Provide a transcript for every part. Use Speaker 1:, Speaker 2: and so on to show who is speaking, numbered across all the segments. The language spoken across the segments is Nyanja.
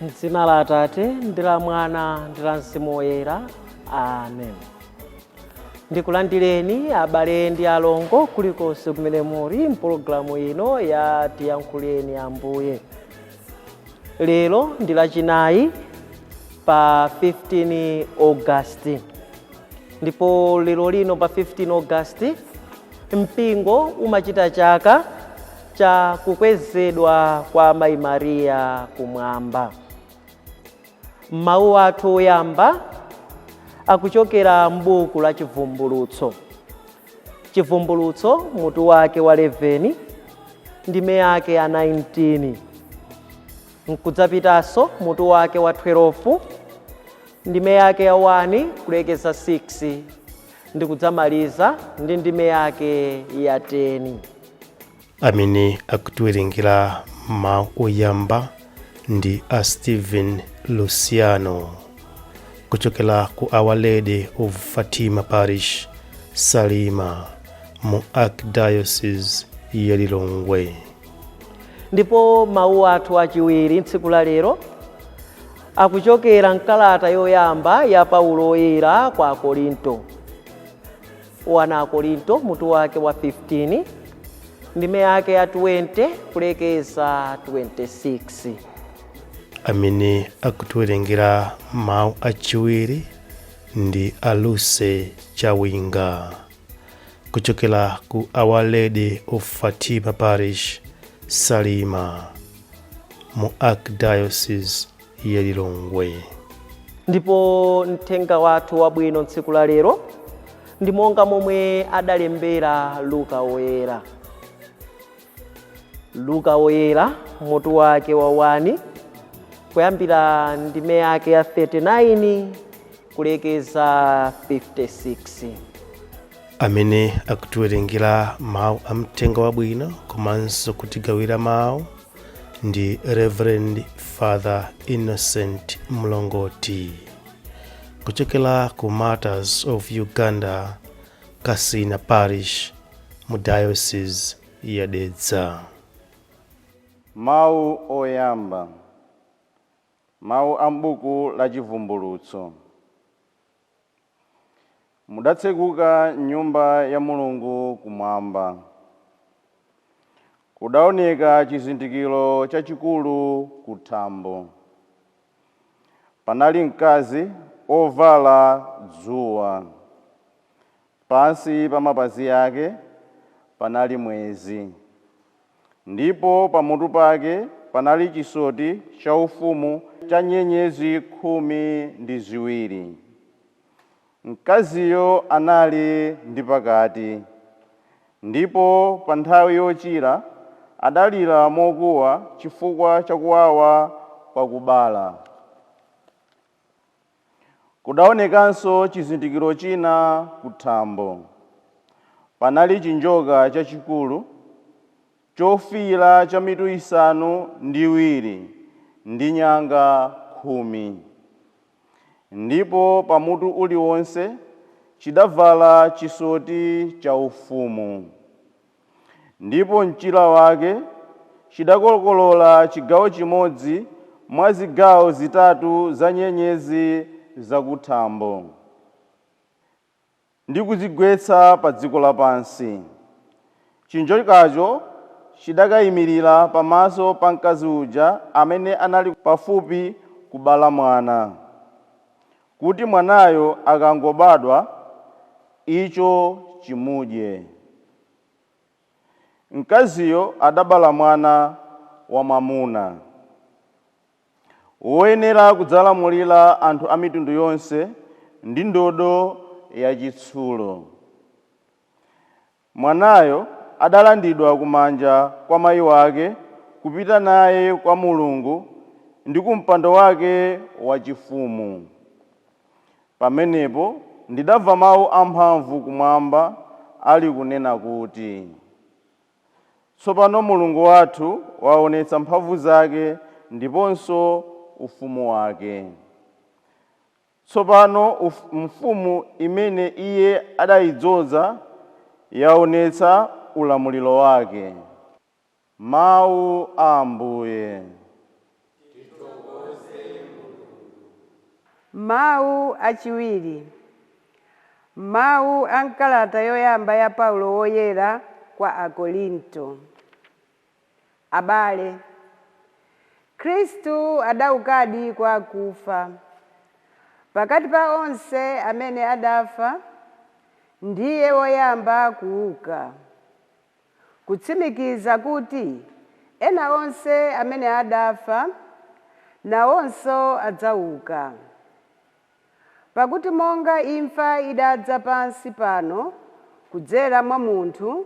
Speaker 1: M'dzina la Atate ndi la Mwana ndi la Mzimu Woyera, amen. Ndikulandireni abale ndi alongo kulikonse kumene muli mpulogalamu ino ya Tiyankhuleni Ambuye. Lero ndi Lachinayi pa 15 August, ndipo lero lino pa 15 August mpingo umachita chaka cha kukwezedwa kwa Mayi Mariya kumwamba. Mawu athu oyamba akuchokera m'buku la Chivumbulutso, Chivumbulutso mutu wake wa 11, ndime yake ya 19, nkudzapitanso mutu wake wa 12, ndime yake ya 1 kulekeza 6, ndi kudzamaliza ndi ndime yake ya 10.
Speaker 2: Amene akutiwerengera mawu oyamba ndi a Stephen Luciano kuchokera ku Our Lady of Fatima Parish, Salima, mu Archdiocese ya Lilongwe.
Speaker 1: Ndipo mawu athu achiwiri tsiku la lero akuchokera mkalata yoyamba ya Paulo Woyera kwa Akorinto, 1 Akorinto mutu wake wa 15, ndime yake ya 20 kulekeza 26.
Speaker 2: Amene akutiwerengera mawu achiwiri ndi Aluse Chawinga kuchokera ku Our Lady of Fatima Parish, Salima, mu Archdiocese ya Lilongwe.
Speaker 1: Ndipo mthenga wathu wabwino tsiku la lero ndi monga momwe adalembera Luka Woyera. Luka Woyera mutu wake wa 1, kuyambira ndime yake ya 39 kulekeza 56.
Speaker 2: Amene akutiwerengera mawu a mthenga wabwino komanso kutigawira mawu ndi Reverend Father Innocent Mlongoti kuchokera ku Martyrs of Uganda, Kasina Parish, mu Diocese ya Dedza.
Speaker 3: Mawu oyamba, mawu a m'buku la Chivumbulutso. Mudatsekuka nyumba ya Mulungu kumwamba. Kudaoneka chizindikiro chachikulu kuthambo. Panali mkazi ovala dzuwa, pansi pa mapazi ake panali mwezi, ndipo pamutu pake panali chisoti chaufumu cha nyenyezi 12. Mkaziyo anali ndi pakati, ndipo pa nthawi yochira adalira mokuwa chifukwa chakuwawa kwa kubala. Kudaonekanso chizindikiro china kuthambo. Panali chinjoka chachikulu chofiira cha mitu 7 ndi nyanga 10, ndipo pamutu uliwonse chidavala chisoti chaufumu, ndipo mchira wake chidakokolola chigawo chimodzi mwa zigawo zitatu za nyenyezi zakuthambo ndi kuzigwetsa pa dziko lapansi. Chinjokacho chidakayimirira pamaso pa mkazi uja amene anali pafupi kubala mwana, kuti mwanayo akangobadwa icho chimudye. Mkaziyo adabala mwana wamwamuna woyenera kudzalamulira anthu a mitundu yonse ndi ndodo yachitsulo. Mwanayo adalandidwa kumanja kwa mayi wake kupita naye kwa Mulungu ndi ku mpando wake wachifumu. Pamenepo ndidamva mawu amphamvu kumwamba ali kunena kuti, "Tsopano Mulungu wathu waonetsa mphamvu zake ndiponso ufumu wake. Tsopano mfumu imene iye adayidzoza yaonetsa ulamuliro wake." Mawu a Ambuye.
Speaker 4: Mawu achiwiri. Mawu a nkalata yoyamba ya Paulo woyera kwa Akorinto. Abale, Khristu adaukadi kwa akufa. Pakati pa onse amene adafa, ndiye woyamba kuuka, kutsimikiza kuti ena onse amene adafa nawonso adzauka. Pakuti monga imfa idadza pansi pano kudzera mwa munthu,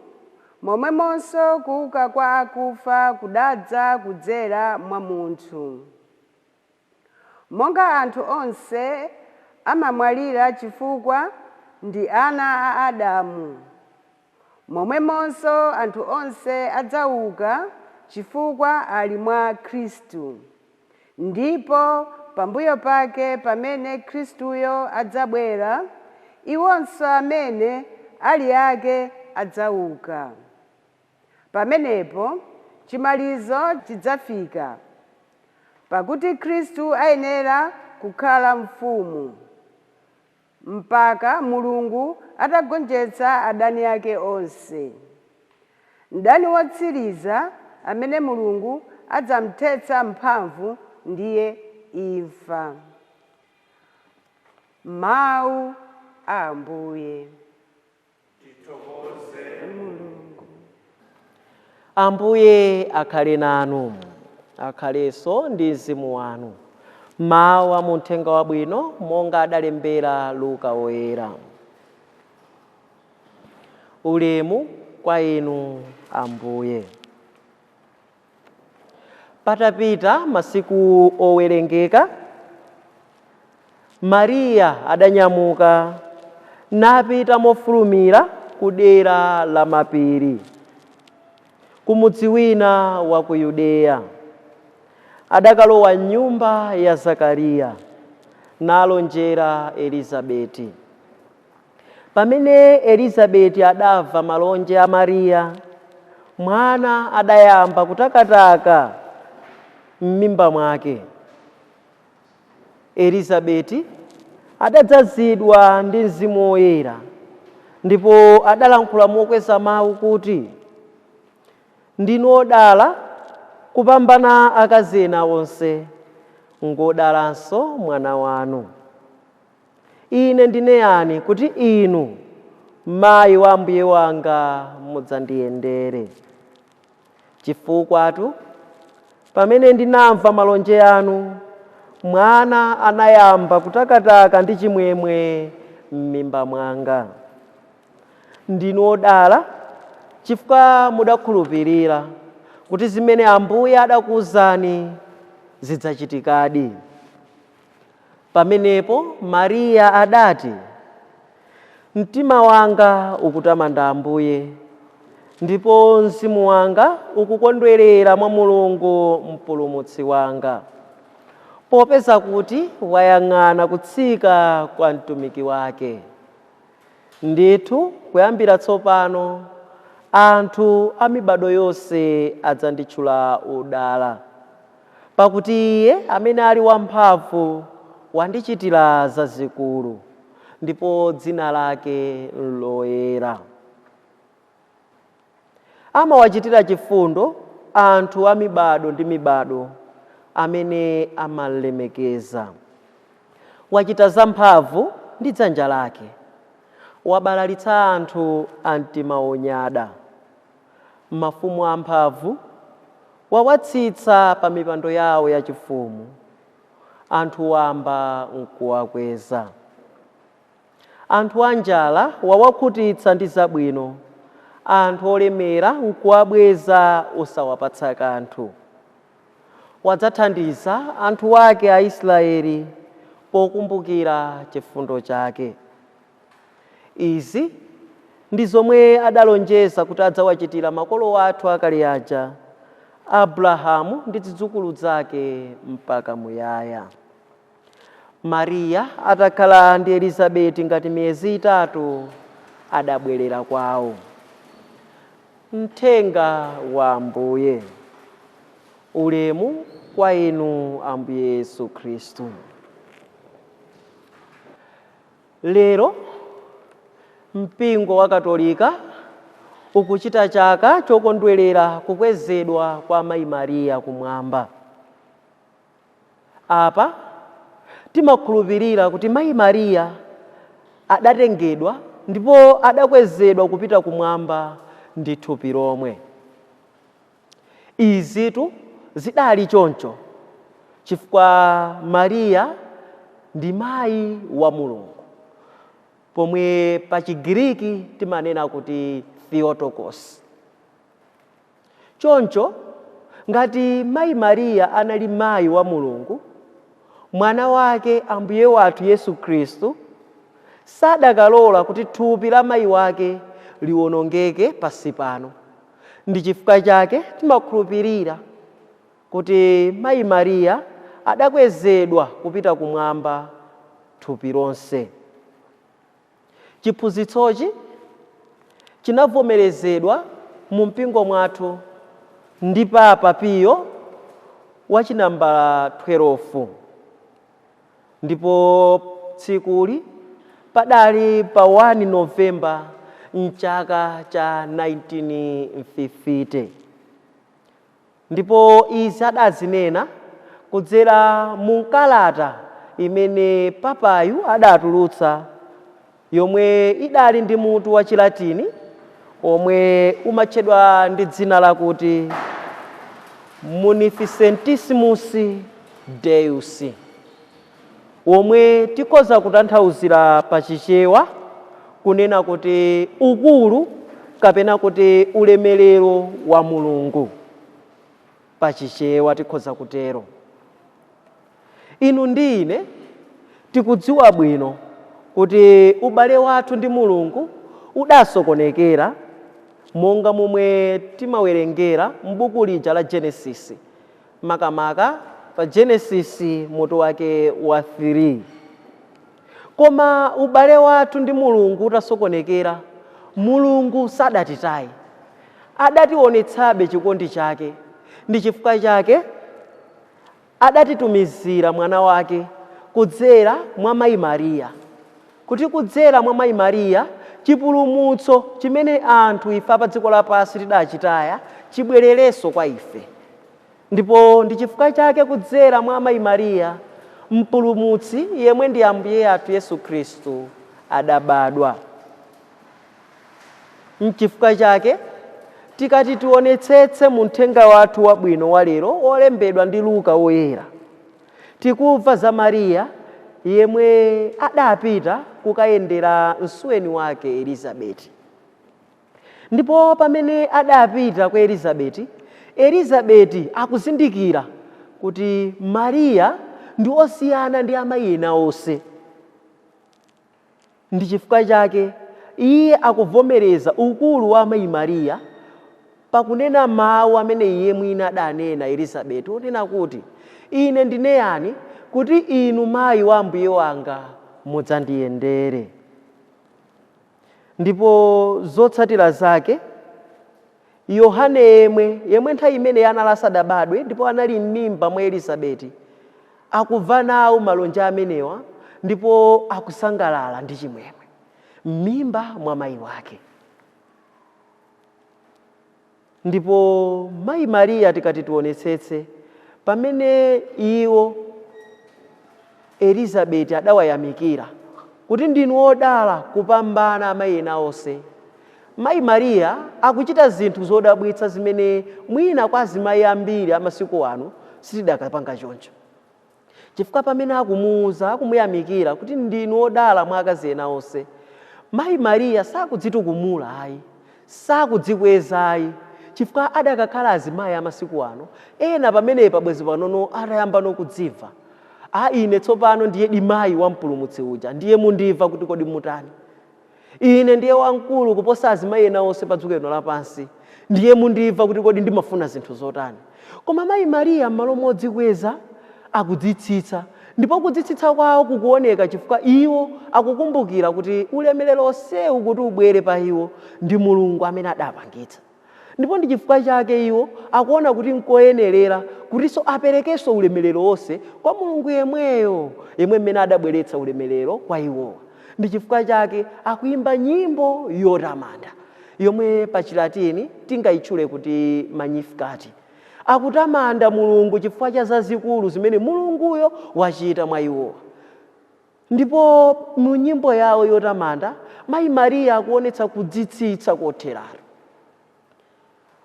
Speaker 4: momwemonso kuuka kwa akufa kudadza kudzera mwa munthu. Monga anthu onse amamwalira chifukwa ndi ana a Adamu, momwemonso anthu onse adzauka chifukwa ali mwa Khristu. Ndipo pambuyo pake pamene Khristuyo adzabwera, iwonso amene ali ake adzauka. Pamenepo chimalizo chidzafika, pakuti Khristu ayenera kukhala mfumu mpaka Mulungu atagonjetsa adani ake onse. Mdani wotsiriza amene Mulungu adzamthetsa mphamvu ndiye imfa. Mawu a Ambuye.
Speaker 1: Ambuye akhale nanu, akhalenso ndi mzimu wanu. Mawu a muthenga wabwino monga adalembera Luka woyera. Ulemu kwa inu Ambuye. Patapita masiku owerengeka, Mariya adanyamuka napita mofulumira ku dera la mapiri, ku mudzi wina wa ku Yudeya. Adakalowa m'nyumba ya Zakariya nalonjera Elizabeti. Pamene Elizabeti adamva malonje a Mariya, mwana adayamba kutakataka m'mimba mwake. Elizabeti adadzazidwa ndi Mzimu Woyera ndipo adalankhula mokweza mawu kuti, "Ndinu odala kupambana akazi ena onse, ngodalanso mwana wanu. Ine ndine yani kuti inu, mayi wa Ambuye wanga, mudzandiyendere? Chifukwatu pamene ndinamva malonje anu, mwana anayamba kutakataka ndi chimwemwe m'mimba mwanga. Ndinu odala chifukwa mudakhulupirira kuti zimene Ambuye adakuwuzani zidzachitikadi." Pamenepo Mariya adati, "Mtima wanga ukutamanda Ambuye, ndipo mzimu wanga ukukondwerera mwa Mulungu mpulumutsi wanga, popeza kuti wayang'ana kutsika kwa mtumiki wake. Ndithu kuyambira tsopano anthu a mibado yonse adzanditchula odala, pakuti Iye amene ali wamphamvu wandichitira zazikulu, ndipo dzina lake loyera. Amawachitira chifundo anthu a mibado ndi mibado amene amalemekeza. Wachita zamphamvu ndi dzanja lake, wabalalitsa anthu a mtima wonyada. Mafumu amphamvu wawatsitsa pa mipando yawo yachifumu, anthu wamba nkuwakweza. Anthu anjala wawakhutitsa ndi zabwino, anthu olemera nkuwabweza osawapatsa kanthu. Wadzathandiza anthu ake Aisraeli pokumbukira chifundo chake. Izi ndi zomwe adalonjeza kuti adzawachitira makolo athu akale aja, Abrahamu ndi zidzukulu zake mpaka muyaya." Mariya atakhala ndi Elizabeti ngati miyezi 3 adabwerera kwawo. Mthenga wa Ambuye. Ulemu kwa inu Ambuye Yesu Khristu. Lero mpingo wa Katolika ukuchita chaka chokondwerera kukwezedwa kwa Mayi Mariya kumwamba. Apa timakhulupirira kuti Mayi Mariya adatengedwa ndipo adakwezedwa kupita kumwamba ndi thupi lomwe. Izitu zidali choncho chifukwa Mariya ndi mayi wa Mulungu, pomwe pa Chigiriki timanena kuti Theotokos. Choncho ngati Mayi Mariya anali mayi wa Mulungu, mwana wake Ambuye wathu Yesu Khristu sadakalola kuti thupi la mayi wake liwonongeke pansi pano. Ndi chifukwa chake timakhulupirira kuti Mayi Mariya adakwezedwa kupita kumwamba thupi lonse. Chiphunzitsochi chinavomerezedwa mu mpingo mwathu ndi Papa Piyo wachinambala 12, ndipo tsikuli padali pa 1 Novemba mchaka cha 1950. Ndipo izi adazinena kudzera mu kalata imene papayu adatulutsa, yomwe idali ndi mutu wa Chilatini omwe umatchedwa ndi dzina lakuti Munificentissimus Deus, womwe tikhoza kutanthauzira pa Chichewa kunena kuti ukulu kapena kuti ulemerero wa Mulungu. Pa Chichewa tikhoza kutero. Inu ndi ine tikudziwa bwino kuti ubale wathu ndi Mulungu udasokonekera, monga momwe timawerengera m'buku lija la Genesis, makamaka pa Genesis mutu wake wa 3. Koma ubale wathu ndi Mulungu utasokonekera, Mulungu sadatitaye, adationetsabe chikondi chake. Ndi chifukwa chake adatitumizira mwana wake kudzera mwa Mayi Mariya, kuti kudzera mwa Mayi Mariya chipulumutso chimene anthu ife pa dziko lapansi tidachitaya chibwererenso kwa ife. Ndipo ndi chifukwa chake kudzera mwa Mayi Mariya Mpulumutsi yemwe ndi Ambuye athu Yesu Khristu adabadwa. Nchifukwa chake tikati tionetsetse mu mthenga wathu wabwino wa lero wolembedwa ndi Luka woyera, tikumva za Mariya yemwe adapita kukayendera msuweni wake Elizabeti. Ndipo pamene adapita kwa Elizabeti, Elizabeti akuzindikira kuti Mariya ndi osiyana ndi amayi ena onse. Ndi chifukwa chake iye akuvomereza ukulu wa Amayi Mariya pakunena mawu amene iye mwini adanena Elizabeti, onena kuti, ine ndine yani kuti inu mayi wa Ambuye wanga mudzandiyendere? Ndipo zotsatira zake, Yohane yemwe nthawi imene anali asadabadwe ndipo anali m'mimba mwa Elizabeti, akumva nawo malonje amenewa ndipo akusangalala ndi chimwemwe m'mimba mwa mayi wake. Ndipo Mayi Mariya tikati tionetsetse, pamene iwo Elizabeti adawayamikira kuti ndinu odala kupambana amayi ena onse, Mayi Mariya akuchita zinthu zodabwitsa zimene mwina kwa azimayi ambiri amasiku ano sitidakapanga choncho. Chifukwa pamene akumuwuza, akumuyamikira kuti ndinu odala mwa akazi ena onse, Mayi Mariya sakudzitukumula ayi, sakudzikweza ayi, chifukwa adakakhala azimayi amasiku ano ena pamenepa bwezi panono atayamba nokudzimva, a ine tsopano ndiye dimayi wa Mpulumutsi uja, ndiye mundimva kuti kodi mutani, ine ndiye wamkulu kuposa azimayi ena onse pa dziko lino lapansi, ndiye mundimva kuti kodi ndimafuna zinthu zotani. Koma Mayi Mariya m'malo modzikweza akudzitsitsa, ndipo kudzitsitsa kwawo kukuoneka chifukwa iwo akukumbukira kuti ulemerero onsewu kuti ubwere pa iwo ndi Mulungu amene adapangitsa. Ndipo ndi chifukwa chake iwo akuona kuti nkoyenerera kutinso aperekenso ulemerero wonse kwa Mulungu yemweyo, yemwe mmene adabweretsa ulemerero kwa iwowa. Ndi chifukwa chake akuimba nyimbo yotamanda yomwe pa Chilatini tingayitchule kuti Magnificat. Akutamanda Mulungu chifukwa cha zazikulu zimene Mulunguyo wachita mwa iwowa. Ndipo mu nyimbo yawo yotamanda, Mayi Mariya akuonetsa kudzitsitsa kotheratu,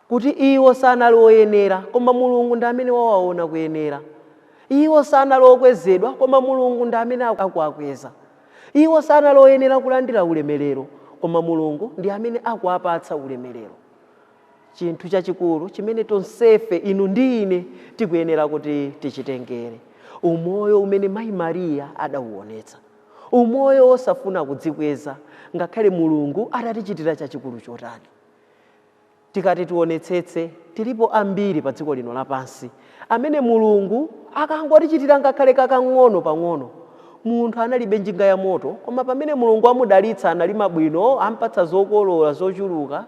Speaker 1: kuti iwo sanali oyenera, koma Mulungu ndi amene wawaona kuyenera. Iwo sanali okwezedwa, koma Mulungu ndi amene akuwakweza. Iwo sanali oyenera kulandira ulemerero, koma Mulungu ndi amene akuwapatsa ulemerero. Chinthu chachikulu chimene tonsefe inu ndi ine tikuyenera kuti tichitengere, umoyo umene Mayi Mariya adauonetsa, umoyo wosafuna kudzikweza ngakhale Mulungu atatichitira chachikulu chotani. Tikati tionetsetse, tilipo ambiri pa dziko lino lapansi amene Mulungu akangotichitira ngakhale kakang'ono pang'ono. Munthu analibe njinga ya moto, koma pamene Mulungu amudalitsa, analima bwino, ampatsa zokolola zochuluka,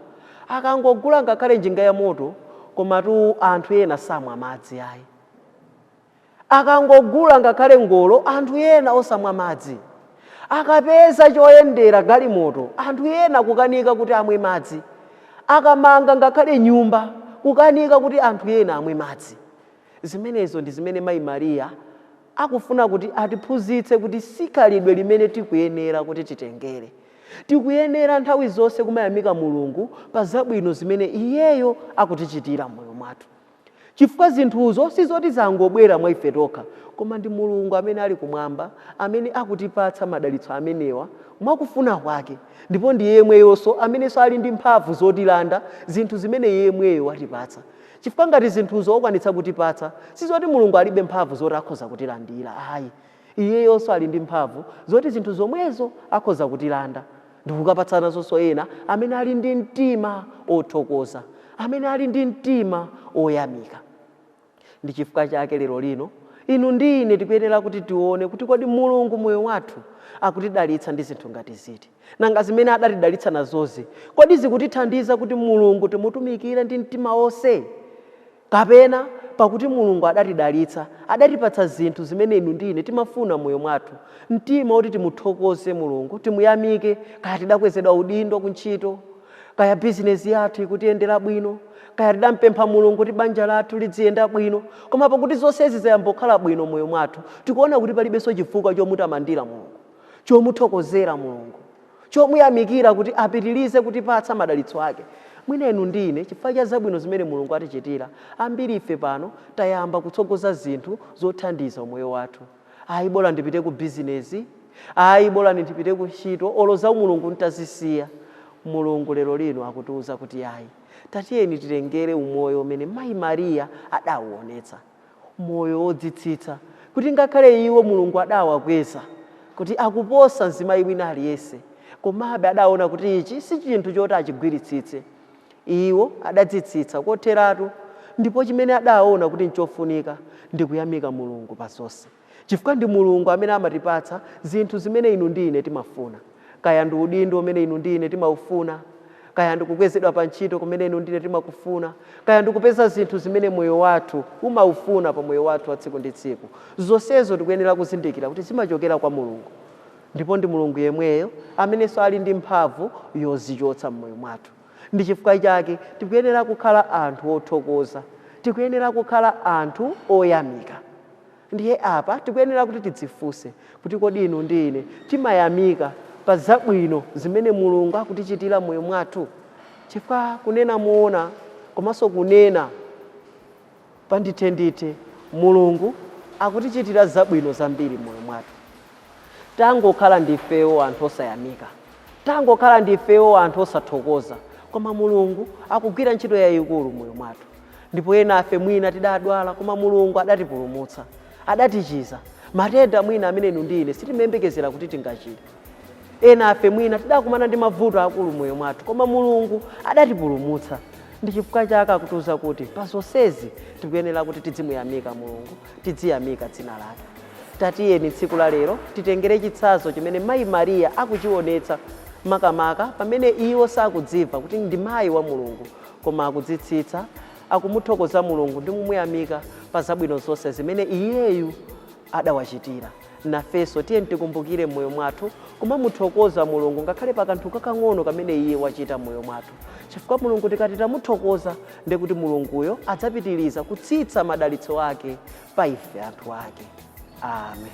Speaker 1: akangogula ngakhale njinga ya moto, komatu anthu ena samwa madzi ayi. Akangogula ngakhale ngolo, anthu ena osamwa madzi. Akapeza choyendera, galimoto, anthu ena kukanika kuti amwe madzi. Akamanga ngakhale nyumba, kukanika kuti anthu ena amwe madzi. Zimenezo ndi zimene Mayi Mariya akufuna kuti atiphunzitse, kuti sikhalidwe limene tikuyenera kuti titengere. Tikuyenera nthawi zonse kumayamika Mulungu pa zabwino zimene iyeyo akutichitira m'moyo mwathu, chifukwa zinthuzo sizoti zangobwera mwa ife tokha, koma ndi Mulungu amene ali kumwamba amene akutipatsa madalitso amenewa mwakufuna kwake, ndipo ndi yemweyonso amenenso ali ndi mphamvu zotilanda zinthu zimene yemweyo watipatsa, chifukwa ngati zinthuzo wakwanitsa kutipatsa, sizoti Mulungu alibe mphamvu zoti akhoza kutilandira ayi. Iyeyonso ali ndi mphamvu zoti zinthu zomwezo akhoza kutilanda ndikukapatsana zonso ena amene ali ndi mtima othokoza, amene ali ndi mtima oyamika. Ndi chifukwa chake lero lino inu ndi ine tikuyenera kuti tione kuti kodi Mulungu moyo wathu akutidalitsa ndi zinthu ngati ziti? Nanga zimene adatidalitsa nazozi, kodi zikutithandiza kuti Mulungu timutumikire ndi mtima wonse? Kapena pakuti Mulungu adatidalitsa, adatipatsa zinthu zimene inu ndi ine timafuna moyo mwathu, mtima woti timuthokoze Mulungu, timuyamike, kaya tidakwezedwa udindo kuntchito, kaya bizinesi yathu ikutiyendera bwino, kaya tidampempha Mulungu kuti banja lathu lidziyenda bwino, koma pakuti zonsezi zayambokhala bwino moyo mwathu, tikuona kuti palibenso chifukwa chomutamandira Mulungu, chomuthokozera Mulungu, chomuyamikira kuti apitirize kutipatsa madalitso ake. Mwina inu ndi ine, chifukwa cha zabwino zimene Mulungu atichitira, ambiri ife pano tayamba kutsogoza zinthu zothandiza umoyo wathu. Ayi, bola ndipite ku bizinesi, ayi, bola ndipite ku ntchito, olo za Mulungu ntazisiya. Mulungu lero lino akutiuza kuti ayi, tatiyeni titengere umoyo umene Mayi Mariya adawuonetsa, moyo wodzitsitsa, kuti ngakhale iwo Mulungu adawakweza kuti akuposa mzimayi wina aliyense, komabe adaona kuti ichi si chinthu choti achigwiritsitse. Iwo adadzitsitsa kotheratu, ndipo chimene adaona kuti nchofunika ndi kuyamika Mulungu pa zonse, chifukwa ndi Mulungu amene amatipatsa zinthu zimene inu ndi ine timafuna, kaya ndi udindo umene inu ndi ine timaufuna, kaya ndi kukwezedwa pa ntchito kumene inu ndi ine timakufuna, kaya ndi kupeza zinthu zimene moyo wathu umaufuna pa moyo wathu wa tsiku ndi tsiku. Zonsezo tikuyenera kuzindikira kuti zimachokera kwa Mulungu, ndipo ndi Mulungu yemweyo amenenso ali ndi mphamvu yozichotsa m'moyo mwathu. Ndi chifukwa chake tikuyenera kukhala anthu othokoza, tikuyenera kukhala anthu oyamika. Ndiye apa tikuyenera kuti tidzifunse kuti kodi inu ndi ine timayamika pa zabwino zimene Mulungu akutichitira moyo mwathu? Chifukwa kunena moona komanso kunena pandithendithe, Mulungu akutichitira zabwino zambiri m'moyo mwathu. Tangokhala ndifewo anthu osayamika, tangokhala ndifewo anthu osathokoza, koma Mulungu akugwira ntchito yayikulu m'moyo mwathu. Ndipo ena afe mwina tidadwala, koma Mulungu adatipulumutsa, adatichiza matenda mwina amene inu ndi ine sitimayembekezera kuti tingachire. Ena afe mwina tidakumana ndi mavuto akulu m'moyo mwathu, koma Mulungu adatipulumutsa. Ndi chifukwa chake akutiuza kuti pa zonsezi tikuyenera kuti tidzimuyamika Mulungu, tidziyamika dzina lake. Tatiyeni tsiku la lero titengere chitsanzo chimene Mayi Mariya akuchionetsa, makamaka pamene iwo sakudzimva kuti ndi mayi wa Mulungu, koma akudzitsitsa, akumuthokoza Mulungu ndi kumuyamika pa zabwino zonse zimene iyeyu adawachitira. Nafenso tiye tikumbukire m'moyo mwathu kumamuthokoza Mulungu ngakhale pa kanthu kakang'ono kamene iye wachita m'moyo mwathu, chifukwa Mulungu tikati tamuthokoza, ndekuti Mulunguyo adzapitiriza kutsitsa madalitso ake pa ife anthu ake. Amen.